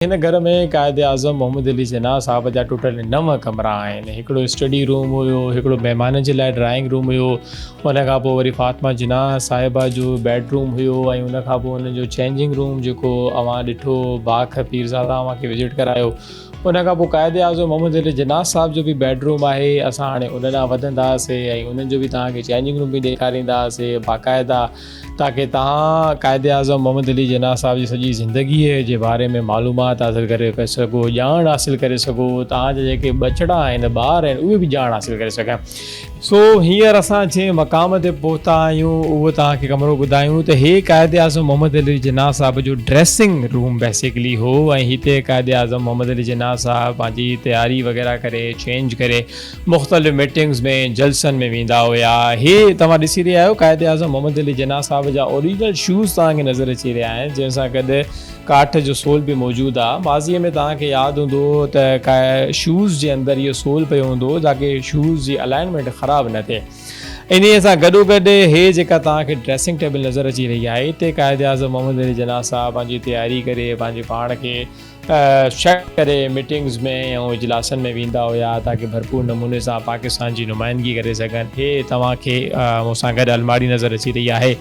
هن گهر ۾ قائد اعظم محمد علي جناح صاحب جا ٽوٽل نو ڪمرا آهن. هڪڙو اسٽڊي روم هيو، هڪڙو مهمانن جي لاء ڊرائنگ روم هيو، ان کان پوء وري فاطمه جناح صاحبه جو بيڊ روم هيو ۽ ان کان پوء انهن جو چينجنگ روم جيڪو اوهان ڏٺو باک پيرزاده اوهان کي وزٽ ڪرايو. ان کان پوء قائد اعظم محمد علي جناح صاحب جو به بيڊ روم آهي. اسان هاڻي ان ڏانهن وڌنداسين ۽ انهن جو به توهان کي چينجنگ روم به ڏيکارينداسين باقاعده. تاڪه توهان قائداعظم محمد علي جناح صاحب جي سڄي زندگيء جي باري ۾ معلومات حاصل ڪري سگهو، ڄاڻ حاصل ڪري سگهو، توهان جا جيڪي ٻچڙا آهن، ٻار آهن، اهي به ڄاڻ حاصل ڪري سگهن. سو هينئر اسان جنهن مقام تي پهتا آهيون، اهو توهان کي ڪمرو ٻڌايون ته هي قائداعظم محمد علي جناح صاحب جو ڊريسنگ روم بيسيڪلي هو ۽ هتي قائداعظم محمد علي جناح صاحب پنهنجي تياري وغيره ڪري، چينج ڪري، مختلف ميٽنگز ۾ جلسن ۾ ويندا هيا. هي توهان ڏسي رهيا آهيو قائد اعظم محمد علي جناح صاحب جا اوريجنل شوز توهان کي نظر اچي رهيا آهن جنهن سان گڏ ڪاٺ جو سول به موجود آهي. ماضي ۾ توهان کي ياد هوندو ته شوز جي اندر اهو سول پيو هوندو هو تاڪه شوز جي الائنمينٽ خراب نه ٿئي. انهيء سان گڏوگڏ هي جيڪا توهان کي ڊريسنگ ٽيبل نظر اچي رهي آهي اتي قائد اعظم محمد علي جناح صاحب پنهنجي تياري ڪري پنهنجي پاڻ کي شرڪت ڪري ميٽنگز ۾ ۽ اجلاسن ۾ ويندا هيا تاڪه ڀرپور نموني سان پاڪستان جي نمائندگي ڪري سگهن. هي توهان کي مون سان گڏ الماڙي نظر اچي رهي آهي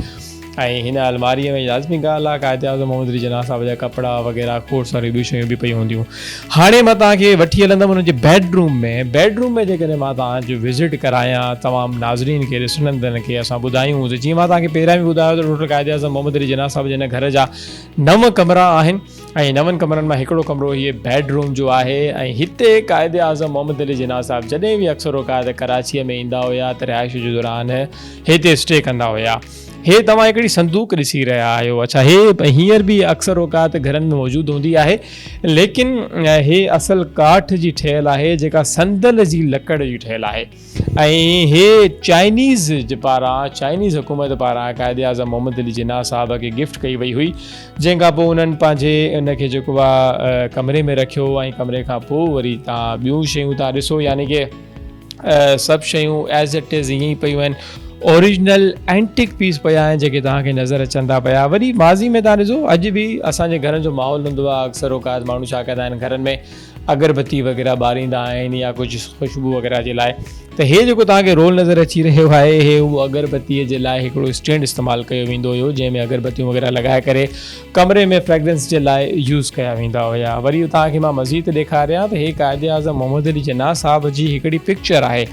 ۽ هن الماري ۾ لازمي ڳالهه آهي قائد اعظم محمد علي جناح صاحب جا ڪپڙا وغيره کوڙ ساريون ٻيون شيون به پيون هونديون. هاڻي مان توهان کي وٺي هلندم انهن جي بيڊ روم ۾. بيڊ روم ۾ جيڪڏهن مان توهان جو وزٽ ڪرايان تمام ناظرين کي ڏسندڙن کي اسان ٻڌايون ته جيئن مان توهان کي پهريان به ٻڌايو ته ٽوٽل قائد اعظم محمد علي جناح صاحب جي هن گهر جا نو ڪمرا آهن. ۽ نون ڪمرن مان هڪڙو ڪمرو هيء بيڊ روم جو آهي ۽ هتي قائد اعظم محمد علي جناح صاحب جڏهن به اڪثر اوقات ڪراچيء ۾ ايندا هيا ته رهائش جي دوران هتي اسٽي ڪندا هيا. هي توهان هڪڙي صندوق ڏسي رهيا آهيو اڇا هي هينئر به اڪثر اوقات گهرن ۾ موجود هوندي آهي ليڪن هي اصل ڪاٺ جي ٺهيل آهي جيڪا صندل جي لڪڙ جي ٺهيل آهي. ۽ هي چائنيز پاران چائنيز حڪومت پاران قائد اعظم محمد علي جناح صاحب کي گفٽ ڪئي وئي هئي جنهن کان پوء انهن پنهنجي ان کي جيڪو آ ڪمري ۾ رکيو ۽ ڪمري کان پوء وري تان ٻيون شيون تان ڏسو يعني ڪي سڀ شيون ايز it is ائين ئي پيون آهن اوريجنل اينٽيڪ پيس پيا آهن جيڪي توهان کي نظر اچن ٿا پيا وري ماضي ۾ تان ڏسو اڄ به اسان جي گهرن جو ماحول هوندو آهي اڪثر اوقات ماڻهو ڇا ڪندا آهن گهرن ۾ اگربتي وغيره ٻاريندا آهن يا ڪجهه خوشبو وغيره جي لاء ته هي جيڪو توهان کي رول نظر اچي رهيو آهي هي اهو اگربتي جي لاء هڪڙو اسٽينڊ استعمال ڪيو ويندو هيو جنهن ۾ اگربتيون وغيره لڳائي ڪري ڪمري ۾ فريگرنس جي لاء يوز ڪيا ويندا هيا وري توهان کي مان مزيد ڏيکاريان ته هي قائد اعظم محمد علي جناح صاحب جي هڪڙي پڪچر آهي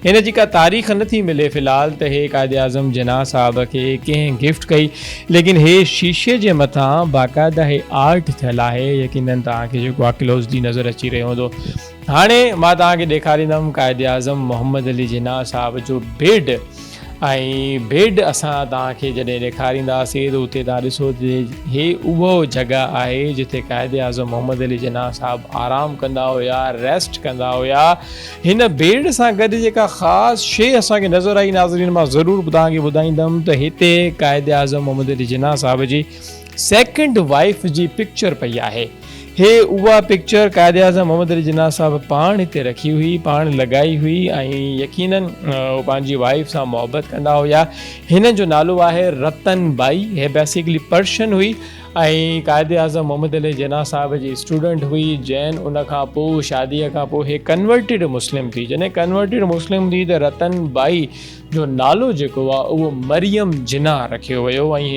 هن جي ڪا تاريخ نه ٿي ملي في الحال ته هي قائد اعظم جناح صاحب کي ڪنهن گفٽ ڪئي ليڪن هي شيشي جي مٿان باقاعده هي آرٽ ٿيل آهي يقينن توهان کي جيڪو آ ڪلوزلي نظر اچي رهيو هوندو هاڻي مان توهان کي ڏيکاريندم قائد اعظم محمد علي جناح صاحب جو بيڊ ۽ بيڊ اسان توهان کي جڏهن ڏيکارينداسين ته اتي توهان ڏسو ته هي اهو جڳهه آهي جتي قائد اعظم محمد علي جناح صاحب آرام ڪندا هيا ريسٽ ڪندا هيا هن بيڊ سان گڏ جيڪا خاص شيء اسان کي نظر آئي ناظرين مان ضرور توهان کي ٻڌائيندم ته هتي قائد اعظم محمد علي جناح صاحب جي سيڪنڊ وائيف جي پڪچر پئي آهي. هي اها پڪچر قائد اعظم محمد علي جناح صاحب پاڻ هتي رکي هئي، پاڻ لڳائي هئي ۽ يقينن هو پنهنجي وائيف سان محبت ڪندا هيا. هن جو نالو آهي رتن بائي. هي بيسيڪلي پرشن هئي. ۽ قائد اعظم محمد علي جناح صاحب جي اسٽوڊنٽ هئي جين ان کان پوء شاديء کان پوء هي ڪنورٽيڊ مسلم ٿي جڏهن ڪنورٽيڊ مسلم ٿي ته رتن بائي جو نالو جيڪو آهي اهو مريم جناح رکيو ويو ۽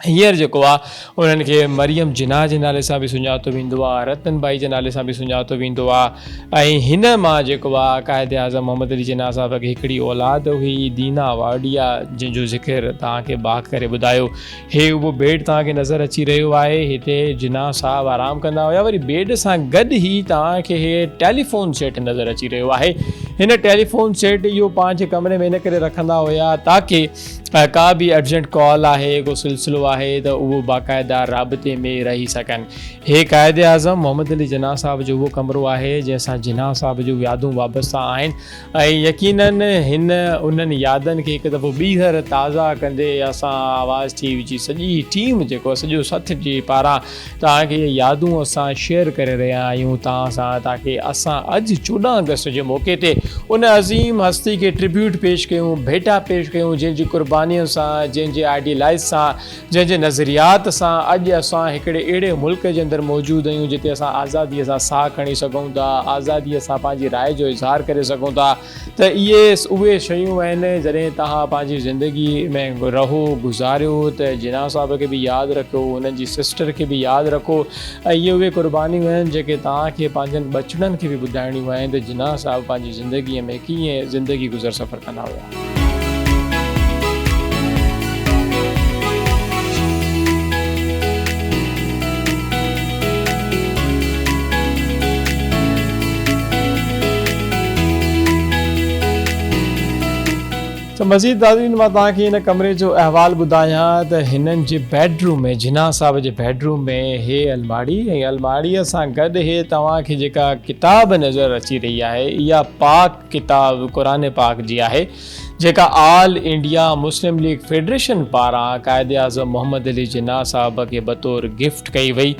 هينئر جيڪو آهي انهن کي مريم جناح جي نالي سان به سڃاتو ويندو آهي رتن بائي جي نالي سان به سڃاتو ويندو آهي ۽ هن مان جيڪو آهي قائد اعظم محمد علي جناح صاحب کي هڪڙي اولاد هئي دينا واڊيا جنهن جو ذڪر توهان کي باک ڪري ٻڌايو هي اهو بيڊ توهان کي نظر اچي رهيو آهي. هتي جناح صاحب آرام ڪندا هيا. وري بيڊ سان گڏ هي توهان کي هي ٽيليفون سيٽ نظر اچي رهيو آهي. هن ٽيليفون سيٽ اهو پنهنجي ڪمري ۾ ان ڪري رکندا هيا تاڪه ڪا به ارجنٽ ڪال آهي ڪو سلسلو آهي ته اهو باقاعده رابطي ۾ رهي سگهن. هي قائد اعظم محمد علي جناح صاحب جو اهو ڪمرو آهي جنهن سان جناح صاحب جون يادون وابسته آهن. ۽ يقينن هن انهن يادن کي هڪ دفعو ٻيهر تازه ڪندي اسان آواز ٽي وي جي سڄي ٽيم جيڪو سڄو سٿ جي پاران توهان کي اهي يادون اسان شيئر ڪري رهيا آهيون توهان سان تاڪه اسان اڄ 14 آگسٽ جي موقعي تي. ان عظيم هستي کي ٽربيوٽ پيش ڪيون، ڀيٽا پيش ڪيون جنهن جي قربانين سان، جنهن جي آئيڊيلائز سان، جنهن جي نظريات سان اڄ اسان هڪڙي اهڙي ملڪ جي اندر موجود آهيون جتي اسان آزادي سان ساهه کڻي سگهون ٿا، آزادي سان پنهنجي راء جو اظهار ڪري سگهون ٿا ته اهي اهي شيون آهن جڏهن توهان پنهنجي زندگي ۾ رهو گذاريو ته جناح صاحب کي به ياد رکو انهن جي سسٽر کي به ياد رکو ۽ اهي اهي قربانيون آهن جيڪي توهان کي پنهنجن ٻچڙن کي به ٻڌائڻيون آهن ته جناح صاحب پنهنجي زندگي ۾ ڪيئن زندگي گذر سفر ڪندا هيا. ته مزيد ناظرين مان توهان کي هن ڪمري جو احوال ٻڌايان ته هنن جي بيڊ روم ۾ جناح صاحب جي بيڊ روم ۾ هي الماڙي ۽ الماڙي سان گڏ هي توهان کي جيڪا ڪتاب نظر اچي رهي آهي اها پاڪ ڪتاب قرآن پاڪ جي آهي جيڪا all India Muslim league federation پاران قائد اعظم محمد علي جناح صاحب کي بطور گفٽ ڪئي وئي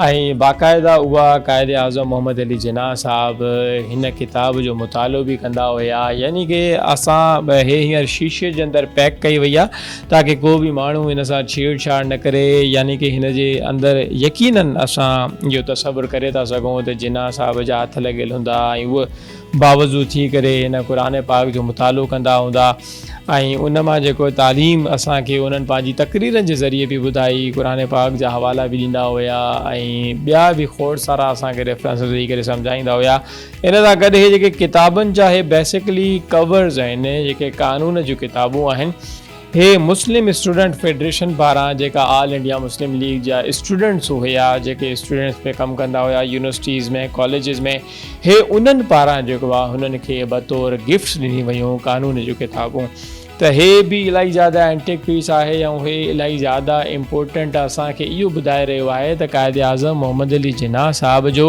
۽ باقاعده اها قائد اعظم محمد علي جناح صاحب هن ڪتاب جو مطالعو به ڪندا هيا يعني ڪي اسان هي هينئر شيشي جي اندر پيڪ ڪئي وئي آهي تاڪه ڪو به ماڻهو هن سان ڇيڙ ڇاڙ نه ڪري يعني ڪي هن جي اندر يقينن اسان اهو تصور ڪري ٿا سگهون ته جناح صاحب جا هٿ لڳل هوندا ۽ اهو باوضو ٿي ڪري هن قرآن پاڪ جو مطالعو ڪندا هوندا ۽ ان مان جيڪو تعليم اسان کي انهن پنهنجي تقريرن جي ذريعي به ٻڌائي قرآن پاڪ جا حوالا به ڏيندا هيا ۽ ٻيا به کوڙ سارا اسان کي ريفرنسز ڏئي ڪري سمجهائيندا هيا ان سان گڏ هي جيڪي ڪتابن جا هي بيسڪلي ڪورز آهن جيڪي قانون جون ڪتابون آهن هي مسلم اسٽوڊنٽ فيڊريشن پاران جيڪا آل انڊيا مسلم ليگ جا اسٽوڊنٽس هيا جيڪي اسٽوڊنٽس ۾ ڪم ڪندا هيا يونيورسٽيز ۾ ڪاليجز ۾ هي انهن پاران جيڪو آ هنن کي بطور گفٽس ڏني ويون قانون جون ڪتابون ته هي به الائي زياده اينٽيڪ پيس آهي ۽ هي الائي زياده امپورٽنٽ اسان کي اهو ٻڌائي رهيو آهي ته قائد اعظم محمد علي جناح صاحب جو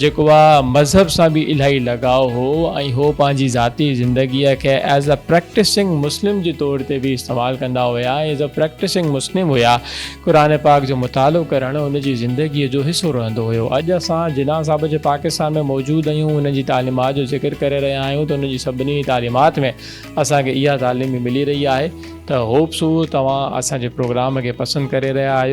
جيڪو آ مذهب سان به الاهي لڳاء هو ۽ هو پنهنجي ذاتي زندگيء کي ايز اي پريڪٽسنگ مسلم جي طور تي به استعمال ڪندا هيا ۽ ايز اي پريڪٽسنگ مسلم هيا قرآن پاڪ جو مطالعو ڪرڻ ان جي زندگيء جو حصو رهندو هيو اڄ اسان جناح صاحب جي پاڪستان ۾ موجود آهيون انهن جي تعليمات جو ذڪر ڪري رهيا آهيون ته انهن جي سڀني تعليمات ۾ اسان کي اها تعليم به ملي رهي آهي ته هوپ سو توهان اسان جي پروگرام کي پسند ڪري رهيا آهيو.